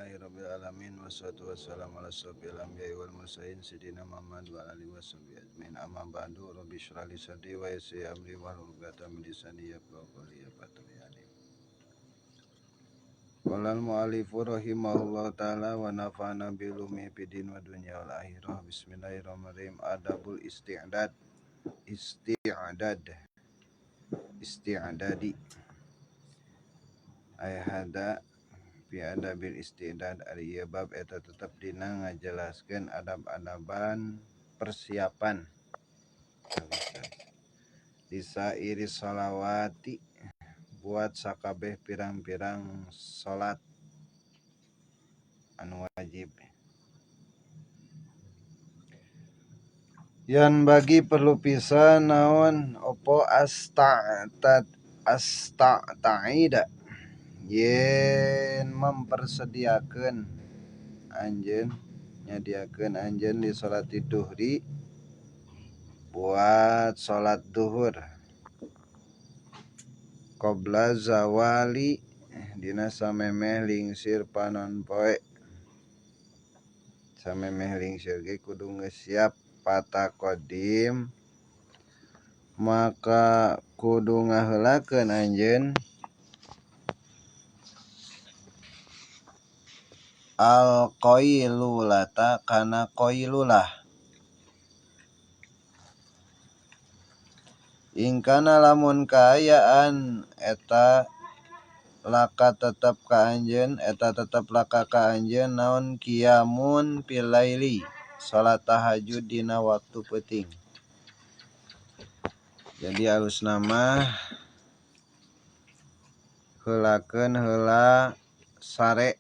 Alhamdulillahirabbil alamin wassalatu wassalamu ala asyrofil anbiya'i wal mursalin sayyidina Muhammad wa ala alihi washabbihi ajmain. Amma ba'du, rabbi shrah li sadri wa yassir amri wahlul 'uqdatam min lisani yafqahu qawli. Ya Fathul Alim. Qala al mu'allifu rahimahullahu taala wa nafa'ana bi ulumihi fid din wa dunya wal akhirah. Bismillahirrahmanirrahim. Adabul isti'dad. Isti'dad. Isti'dadi. Ay hada fi adabil isti'dad, ari ieu bab eta tetep dina ngajelaskeun adab-adaban persiapan disairi sholawati buat sakabeh pirang-pirang salat anu wajib. Yan bagi perlu pisan naon opo asta'tad asta'taida yen mempersediakeun anjeun nyadiakeun anjeun di salat duhri buat salat duhur qabla zawali dina samemeh lingsir panon poe. Samemeh lingsir ge kudu geus siap pataqaddim maka kudu ngaheulakeun anjeun al qailulata kana qailulah. Ingkana lamun kaayaan eta laka tetep ka anjeun eta tetep laka ka anjeun naon qiyamun fil laili salat tahajud dina waktu peuting. Jadi alusna mah heulakeun heula sare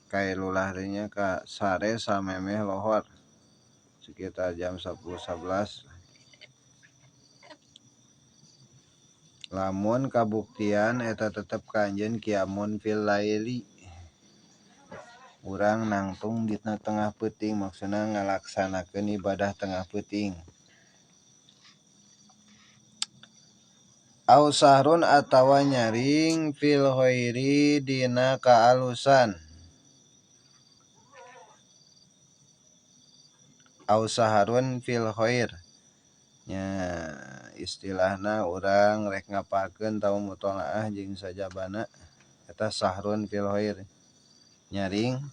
kailulah teh nya ka sare samemeh lohor sekitar jam 10.11. Lamun kabuktian eta tetep ka anjeun qiyamun fil laili urang nangtung dina tengah peuting maksudna ngalaksanakeun ibadah tengah peuting. Au sahrun atawa nyaring fil khairi dina kaalusan. Au saharun fil khair nya istilahna urang rek ngapalkeun tau mutolaah jeung sajabana eta sahrun fil khair nyaring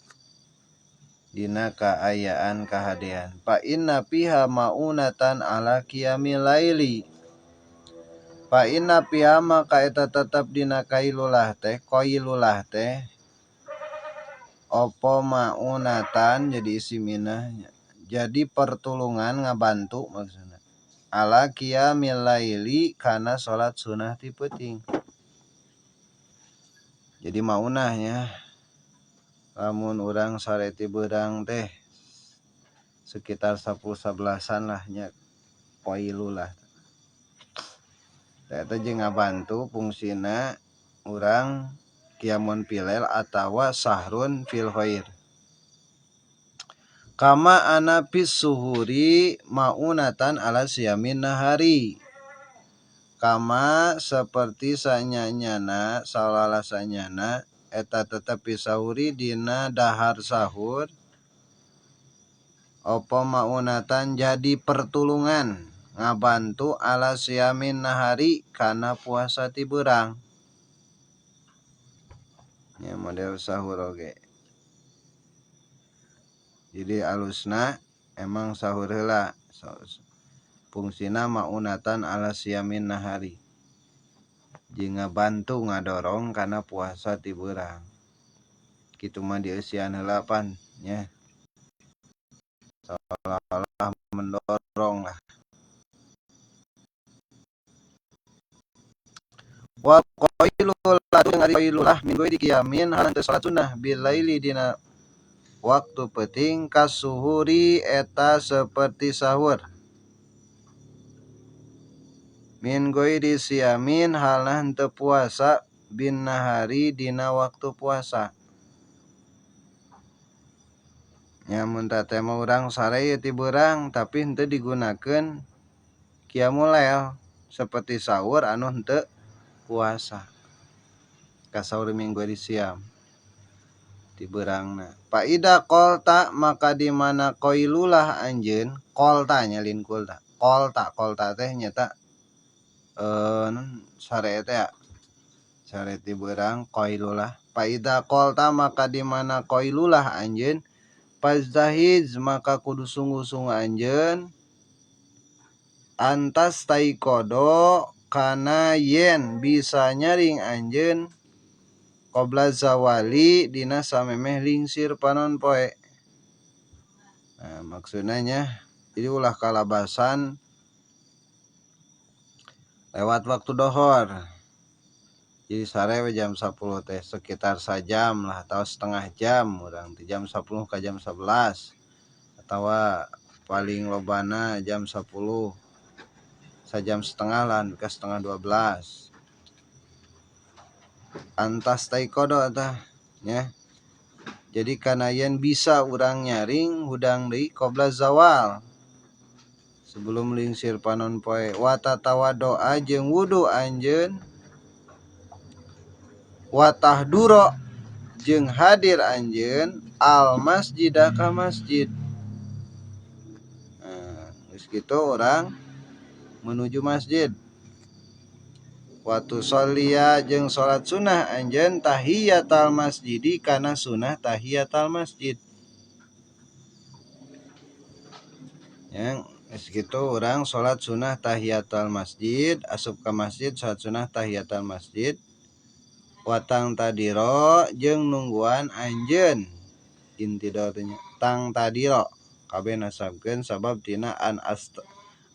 dina kaayaan kahadean. Fa inna fiha maunatan ala qiyamil laili. Fa inna fiha maka eta tetep dina kailulah teh qailulah teh opo maunatan jadi isimina jadi pertulungan ngabantu maksudna ala qiyamil laili kana salat sunah ti peuting. Jadi maunahnya lamun urang sare ti beurang teh sekitar 10-11-an lah nya qailulah. Eta jeung ngabantu fungsina urang qiyamun fil lail atawa sahrun fil khair. Kama ana fis suhuri maunatan ala siyamin nahari. Kama seperti sanyanyana salala sanyana eta tetep sahuri dina dahar sahur opo maunatan jadi pertulungan ngabantu ala siyamin nahari kana puasa ti beurang. Nya model sahur oge. Jadi alusna emang sahur heula fungsina maunatan ala siyamin nahari jeung ngabantu ngadorong kana puasa ti beurang. Kitu mah dieusian heula pan nya seolah-olah mendorong lah. Wa qailulah jeung ari qailulah min ghairi qiyamin halan teu salat sunnah bil laili dina waktu peuting kasuhuri eta seperti sahur min ghairi siamin halna henteu puasa bin nahari dina waktu puasa. Nya mun teh mah urang sare ieu ti beurang tapi henteu digunakeun qiyamul lail seperti sahur anu henteu puasa ka sahur min ghairi siam. Ti beurangna. Faida qolta maka di mana qailulah anjeun qolta nya lin kulta. Qolta qolta teh nyata sare teh ya. Sare ti beurang qailulah. Faida qolta maka di mana qailulah anjeun fajtahiz maka kudu sungguh-sungguh anjeun antas taikodo kana yen bisa nyaring anjeun qabla zawali dina samemeh lingsir panon poe. Nah, maksudna nya jadi ulah kalabasan lewat waktu dohor. Jadi sare we jam 10 teh sekitar sajam lah atau setengah jam urang teh jam 10 ka jam 11 atawa paling lobana jam 10 sajam setengah lah ka setengah 12. Antas taikodo tah nya. Jadi kana yen bisa urang nyaring hudang deui qabla zawal sebelum lingsir panon poe wa tatawaddoa jeung wudu anjeun wa tahduro jeung hadir anjeun al masjida ka masjid. Nah, geus kitu urang menuju masjid. Wa tusalliya jeung salat sunah anjeun tahiyatal masjidi kana sunah tahiyatal masjid. Yang geus kitu urang salat sunah tahiyatal masjid, asup ka masjid salat sunah tahiyatal masjid. Watang tadiro jeung nungguan anjeun intidor teh nya tang tadiro kabeh nasabkeun sabab tina an ast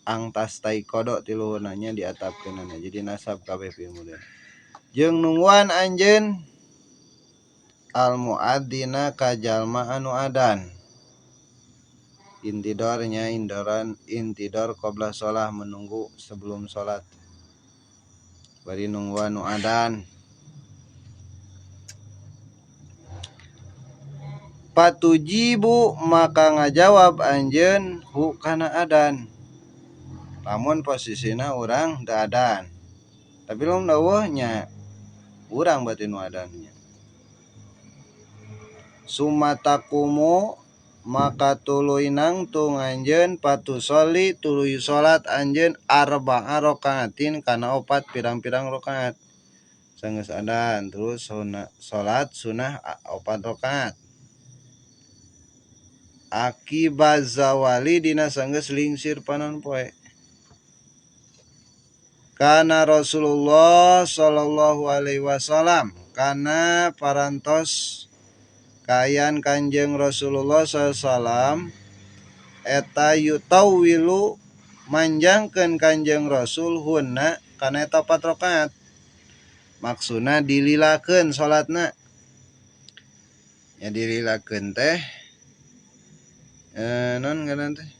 ang tastaikodo ti luhurna nya diatapkeunana jadi nasab kabeh fi'il mudhari jeung nungguan anjeun al muadzina ka jalma anu adan intidor nya indoran intidor qabla shalah menunggu sebelum salat bari nungguan nu adan. Patujibu maka ngajawab anjeun hu kana adan. Lamun posisina urang teu adan. Tapi lamun eueuh nya urang berarti nu adan nya. Sumatakumu maka tuluy nangtung anjeun patusolli tuluy salat anjeun arba'a rakaatin kana opat pirang-pirang rakaat. Sanggeus adan terus salat sunah opat rakaat. Akibat zawali dina sanggeus lingsir panon poe. Kana Rasulullah sallallahu alaihi wasallam kana parantos kaayaan Kanjeng Rasulullah sallallahu alaihi wasallam eta yutawilu manjangkeun Kanjeng Rasul hunna kana eta 4 rakaat. Maksudna dililakeun salatna. Nya dililakeun teh non ngaran teh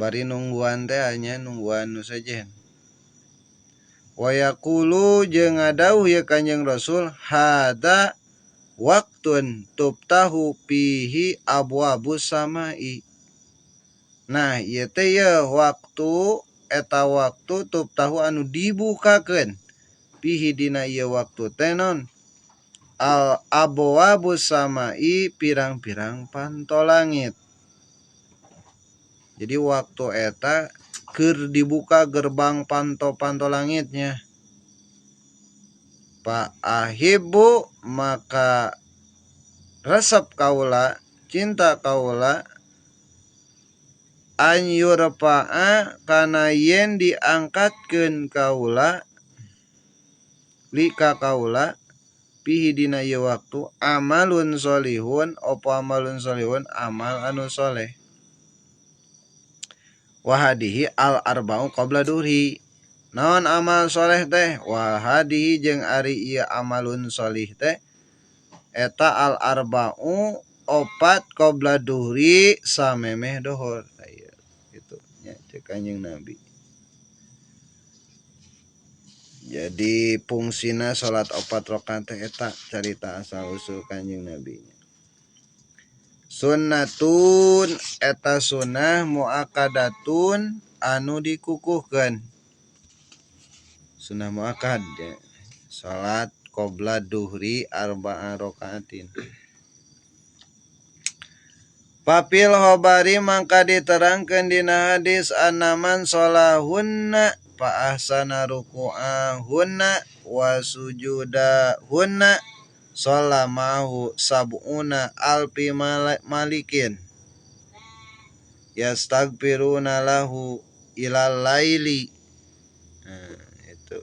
bari nungguan teh nya nungguan nu sejen. Wa yaqulu jeung ngadauh ye Kanjeng Rasul hada waktun tuftahu fihi abwabus samai. Nah ieu teh ye waktu eta waktu tuftahu anu dibukakeun fihi dina ieu waktu teh non al abwabus samai pirang-pirang panto langit. Jadi waktu eta keur dibuka gerbang panto-panto langitnya. Pak ahibu maka resep kaula, cinta kaula an yurfa'a kana yen diangkatkeun kaula li ka kaula pihi dina ieu waktu amalun solihun opo amalun solihun amal anu soleh. Wahadihi al arba'u qabla duhri. Naon amal soleh teh? Wahadihi jeung ari ieu amalun solih teh eta al arba'u opat qabla duhri samemeh dohor. Gitu nya ceuk Kanjeng Nabi. Jadi fungsina salat opat rakaat teh eta carita asal usul Kanjeng Nabi. Sunnatun eta sunnah muakkadatun anu dikukuhkeun. Sunnah muakkad ya. Salat Qabla duhri arba'a rakaatin. Papil hobari mangka diterangkeun dina hadis annaman sholahunna fa ahsana ruku'ahunna wa sujudahunna sholla ma'ahu sab'una alfi malikin yastaghfiruna lahu ilal laili. Nah, itu.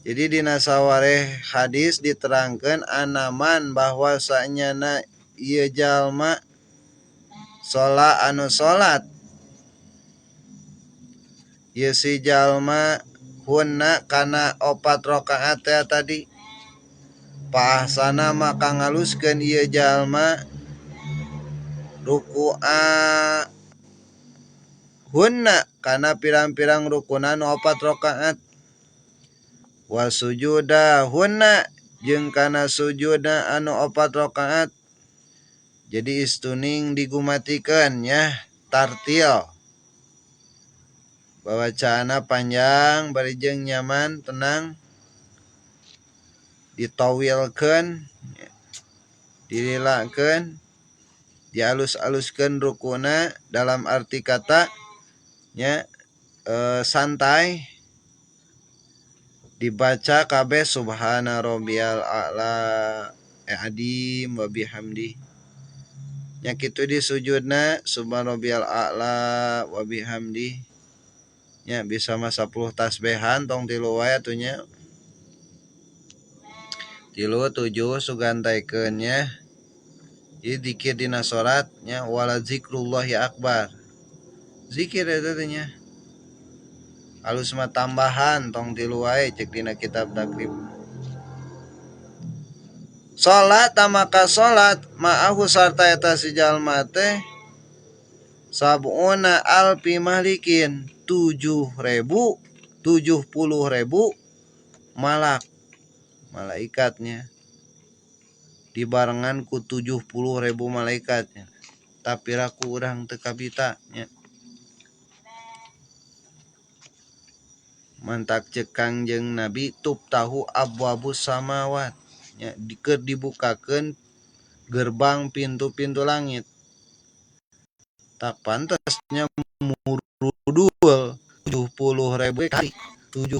Jadi dina sawareh hadis diterangkeun anaman bahwasanyana ieu jalma sholat anu salat ieu si jalma hunna kana 4 rakaat teh tadi paahsana maka ngaluskeun ieu jalma ruku'a hunna kana pirang-pirang rukuna nu 4 rakaat wa sujuda hunna jeung kana sujudna anu 4 rakaat. Jadi istuning digumatikeun nya tartil. Bawacaana panjang bari jeung nyaman tenang ditawilkeun dililakeun dialus-aluskeun rukuna dalam arti kata nya santai dibaca kabeh subhana rabbiyal a'la adim wa bihamdi. Nya kitu di sujudna subhana rabbiyal a'la wa bihamdi. Nya bisa mah 10 tasbihan tong tilu wae atuh nya. 3 7 sugantaikeun nya. Ieu dikir dina salat nya wala zikrullahi akbar. Zikir eta teh nya. Alus mah tambahan tong tilu wae cek dina kitab takrib. Salat maka salat ma'ahu sarta eta si jalma teh sab'una alfi malikin 7.070 malak malaikatnya dibarengan ku 70.000 malaikatnya tapi raku urang teu kabita nya mantak ceuk Kangjeng Nabi tubtahu abwabus samawat nya keur dibukakeun gerbang pintu-pintu langit tak pantasnya murudul 70.000 kali 70.000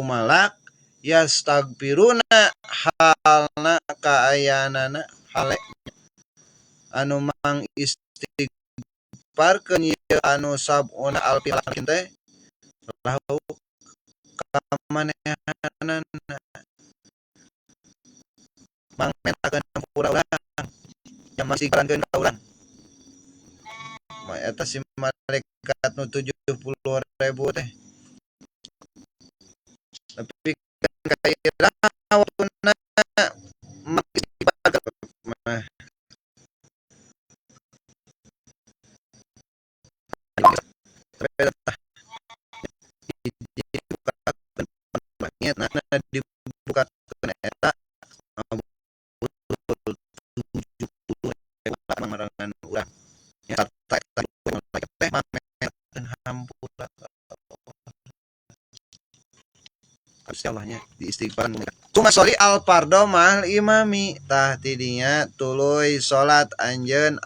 malak yastagfiruna halna kaayaanana hale anu mang istighfarkeun ieu anu sab'una alfi malakin teh lahu kamanehanana mang mentakeun hampura urang yang masih istighfarankeun ka urang eta si malaikat nu 70.000 teh tapi kan kaira waktuna istighfar mah dibukakeun dibukakeun eta 70.000 marangan urang nya sarta eta malaikat teh mangmentakeun hampura Gusti Allahnya di istighfar. Cuma soli al fardo ma'al imami tah tidinya tuluy salat anjeun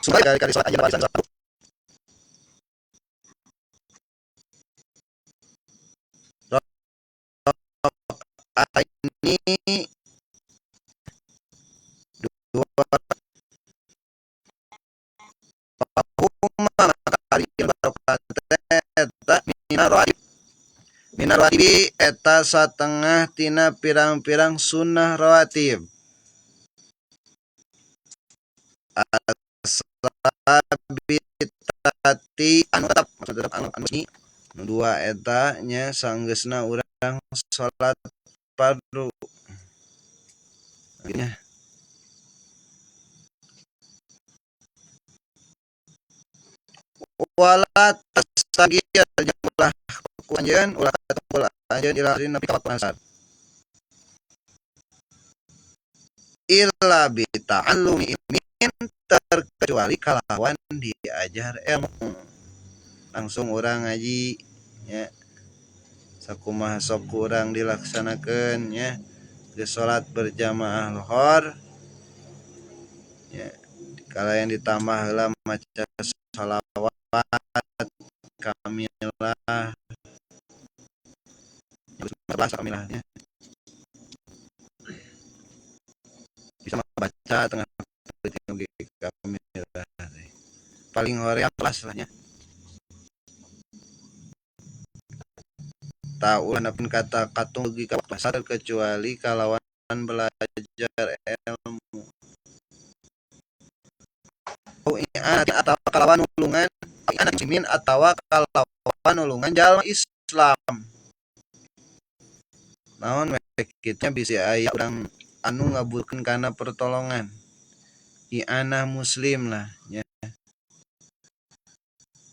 kali-kali salat anjeun barisan satu. Ini dua huma kali barokat eta mina rawatib eta satengah tina pirang-pirang sunnah rawatib asabitati anu tetap maksud tetap anu anu dua eta nya sanggeusna urang salat fardu nya wala tastagir jeung ulah ku anjeun ulah katumpul anjeun ila nabi ka waktu asar illa bi ta'allumi ilmin terkecuali kalawan diajar ilmu langsung urang ngaji nya Sakumaha sok kurang dilaksanakeun nya. Geus salat berjamaah lohor nya, kalayan ditambah heula maca shalawat kamilah kamilah nya. Bisa baca tengah peuting oge kamilah paling hoream kelas lah nya. Ta ulah nepikeun kata katung dugi ka waktu kecuali kalawan belajar ilmu. Atawa kalawan nulungan muslimin atawa kalawan nulungan jalma Islam. Naon we kitu bisi aya urang anu ngabutuhkeun kana pertolongan. I'anah muslim lah nya.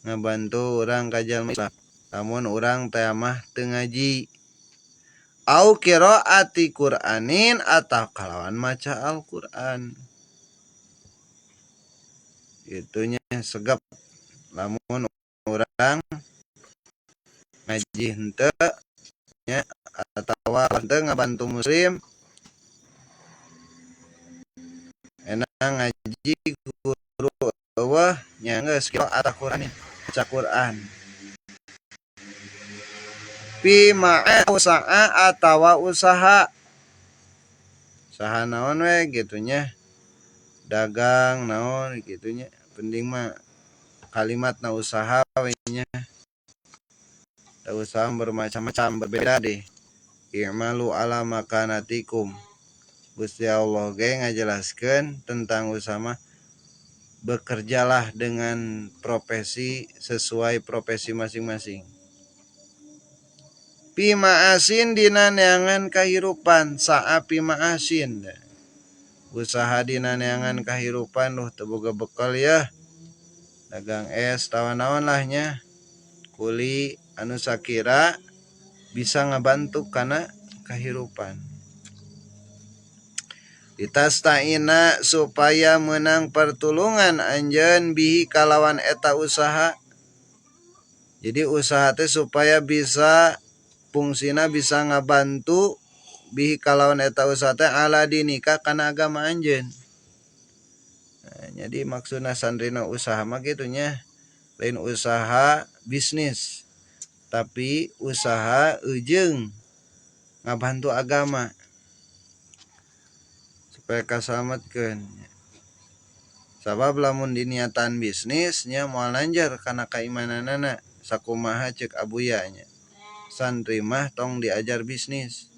Ngabantu urang ka jalma Islam. Lamun urang teh mah teu ngaji. Au qiraati Qur'anin atawa kalawan maca Al-Qur'an. Itunya segep lamun urang ngaji henteu nya atawa henteu ngabantu muslim enak ngaji guru eueuh nya geus qiraat Qur'an maca Qur'an pi ma'a usaha atawa usaha saha naon we kitu nya dagang naon kitu nya penting mah kalimatna usaha we nya. Da usaha bermacam-macam berbeda deh. I'malu ala makanatikum. Gusti Allah ge ngajelaskeun tentang usaha mah bekerjalah dengan profesi sesuai profesi masing-masing. Pi ma'asin dina neangan kahirupan sa'a pi ma'asin. Usaha dina neangan kahirupan duh teu boga bekal ya. Dagang es tawa naon lah nya. Kuli anu sakira bisa ngabantu kana kahirupan. Ditastaina supaya menang pertulungan anjeun bihi kalawan eta usaha. Jadi usaha teh supaya bisa fungsina bisa ngabantu bihi kalawan eta usaha teh ala dinika kana agama anjeun. Nah, jadi maksudna sandrina usaha mah kitu nya. Lain usaha bisnis tapi usaha eujeung ngabantu agama supaya kasalametkeun. Sabab lamun diniatan bisnis nya moal nanjer kana kaimananana sakumaha ceuk abuya nya. Santri mah tong diajar bisnis.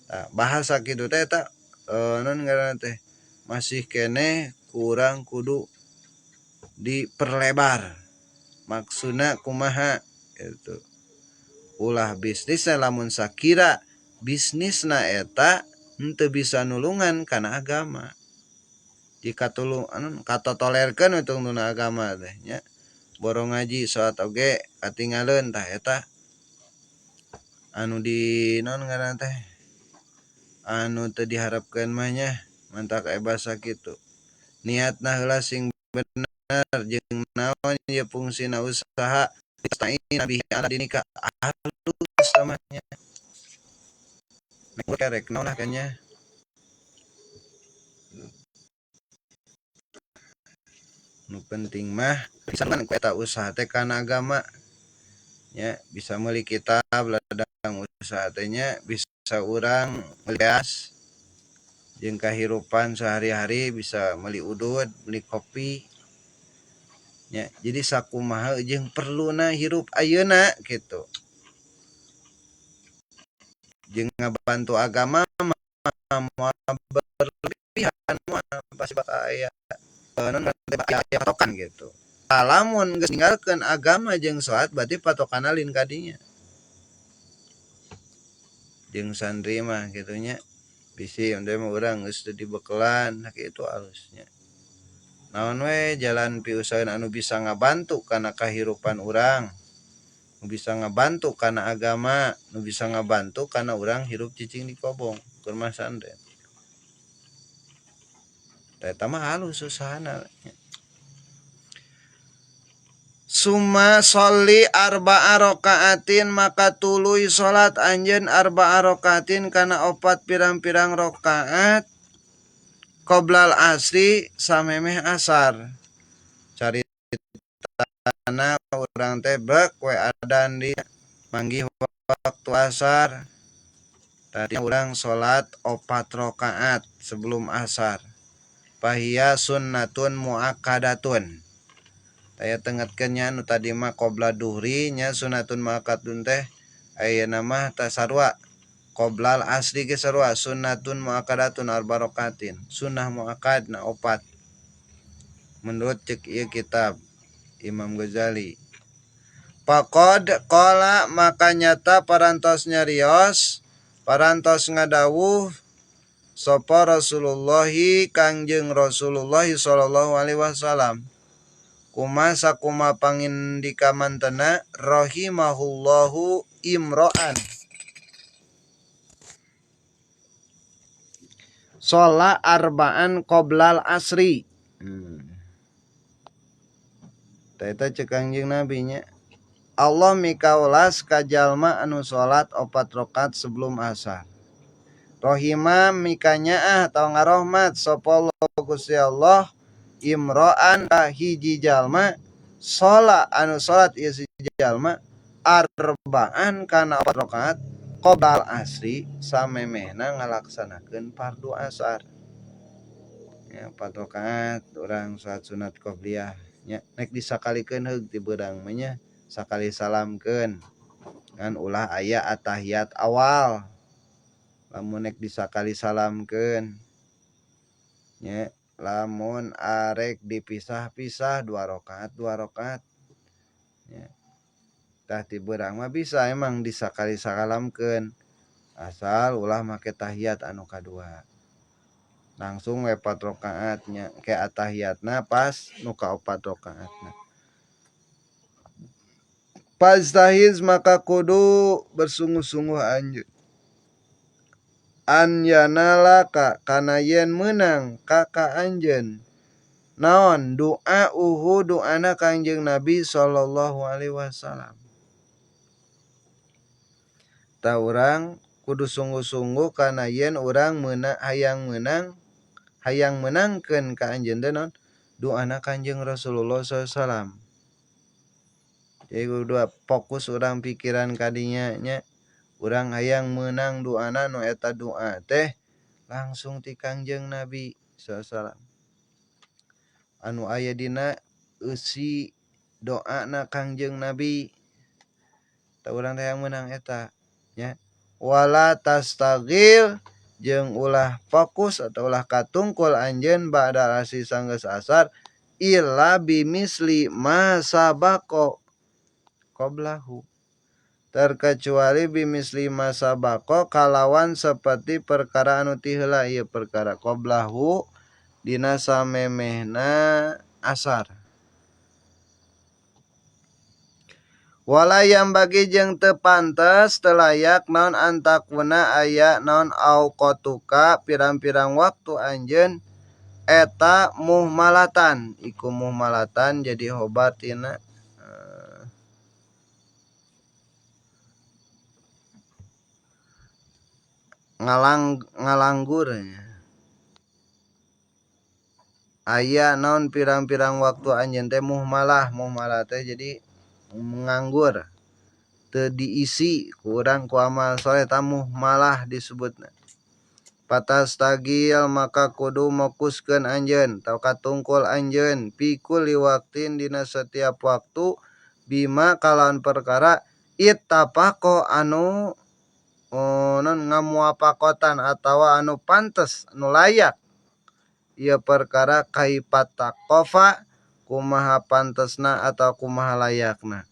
Tah bahasa kitu teh eta naon ngaranna teh masih keneh kurang kudu diperlebar. Maksudna kumaha gitu. Ulah bisnisna lamun sakira bisnisna eta henteu bisa nulungan kana agama. Jika tulung anu katotolerkeun we tungtungna agama teh nya. Borong ngaji salat oge katinggaleun tah eta anu di naon ngaranna teh anu teu diharapkeun mah nya mantak aya basa kitu. Niatna heula sing bener jeung naon ieu fungsina usaha ditastaina bihi ala dinika halus namanya. Rek naon lah nya. Nu penting mah bisa ku eta usaha teh kana agama nya, bisa meuli kitab ladang usaha teh nya, bisa urang meuli beas jeung kahirupan sehari-hari, bisa meuli udud, meuli kopi nya. Jadi sakumaha jeung perluna hirup ayeuna kitu. Jeung ngabantu agama mah moal berlebihan, moal pasti bakal aya naon aya patokan gitu. Lamun geus ninggalkeun agama jeung salat berarti patokanna lain ka dinya. Jeung santri mah kitu nya. Bisi ende mah urang geus teu dibekelan kitu alusnya. Naon we jalan piusahaan anu bisa ngabantu kana kahirupan urang, nu bisa ngabantu kana agama, nu bisa ngabantu kana urang hirup cicing di kobong keur masantren. Eta mah halus usahana. Summa sholli arba'a rakaatin maka tuluy salat anjeun arba'a rakaatin kana opat pirang-pirang rakaat qoblal asri samemeh asar. Caritana urang teh brek we adan di manggih waktu asar. Tadi urang salat opat rakaat sebelum asar. Fahiya sunnatun muakkadatun. Aya tengetkeun nya nu tadi mah qobla duhri nya sunnatun muakkadun teh ayeuna mah tah sarua qoblal asri ge sarua sunnatun muakkadatun arba rakaatin sunnah muakkad na opat menurut cek ieu kitab Imam Ghazali. Faqad qala maka nyata parantos nyarios parantos ngadawuh sapa Rasulullah Kangjeng Rasulullah sallallahu alaihi wasallam kuma sakuma pangindika mantena rahimahullahu imro'an sholat arba'an qoblal asri. Eta cek Kangjeng Nabi nya Allah mikaulas ka jalma anu salat opat rakaat sebelum asar. Rohima mikanyaah atau ngarohmat sapa Allah Gusti Allah imro'an ka hiji jalma sholat anu salat ieu si jalma arba'an kana opat rakaat qoblal asri samemehna ngalaksanakeun fardu asar. Ya, opat rakaat urang salat sunat qobliyah nya nek disakalikeun heug ti beurang mah nya sakali salamkeun kan ulah aya atahiyat awal lamun nek disakali salamkeun nya lamun arek dipisah-pisah dua rakaat ya. Tah ti beurang mah bisa emang disakali salamkeun asal ulah make tahiyat anu kadua langsung we 4 rakaat nya ke atahiyatna pas nu ka 4 rakaatna. Fajtahiz maka kudu bersungguh-sungguh anjeun an yanalaka kana yen meunang ka ka anjeun naon doa uhu doana Kangjeng Nabi sallallahu alaihi wasallam. Ta urang kudu sungguh-sungguh kana yen urang meunang hayang meunangkeun ka anjeun teh naon doana Kangjeng Rasulullah sallallahu alaihi wasallam. Jadi kudu fokus urang pikiran kadinya nya urang hayang meunang doana nu eta doa teh langsung ti Kangjeng Nabi sallallahu alaihi wasallam. Anu aya dina eusi doana Kangjeng Nabi tah urang teh hayang meunang eta nya. Wala tastagil jeung ulah fokus atau ulah katungkul anjeun ba'da asri sanggeus asar illa bimisli ma sabaqo qoblahu terkecuali bimisli ma sabaqo kalawan seperti perkara anu ti heula ieu perkara qoblahu dina samemehna asar. Wala yang bagi jeung teu pantes teu layak naon antakuna aya naon auqatuka pirang-pirang waktu anjeun eta muhmalatan iku muhmalatan jadi hobatina ngalanggur aya naon pirang-pirang waktu anjeun teh muhmalah muhmalah teh jadi menganggur teu diisi kurang ku amal soleh ta muhmalah disebutna. Patastagil maka kudu mokuskeun anjeun atau katungkul anjeun pikul liwaktin dina setiap waktu bima kalawan perkara ittafaqo anu non ngamuapakotan atawa anu pantes anu layak ieu perkara kaipataqofa kumaha pantesna atau kumaha layakna.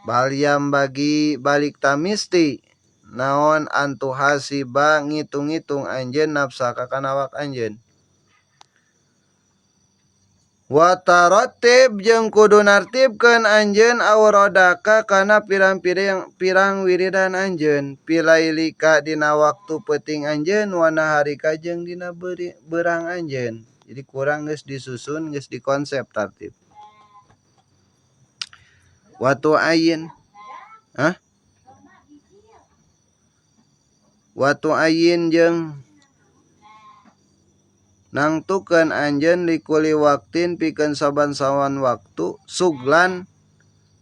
Baliam bagi balik tamisti naon antu hasiba ngitung-ngitung anjeun nafsaka kana awak anjeun. Wa taratib jeung kudu nartibkeun anjeun aurodaka kana pirang-pirang pirang wiridan anjeun pilailika dina waktu peuting anjeun wa naharika jeung dina beurang anjeun. Jadi kurang geus disusun geus dikonsep tartib. Watu ayin. Hah? Watu ayin jeung nangtukeun anjeun likuli waktin pikeun saban-saban waktu suglan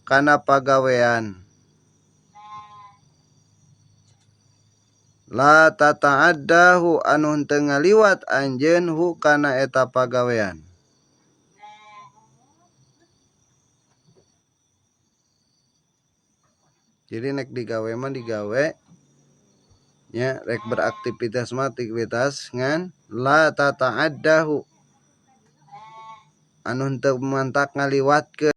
kana pagawean. La tata'addahu anu henteu ngaliwat anjeun hu kana eta pagawean. Jadi nek digawe mah digawe nya, rek beraktivitas mah aktivitas ngan la tata'addahu anu henteu mantak ngaliwatkeun.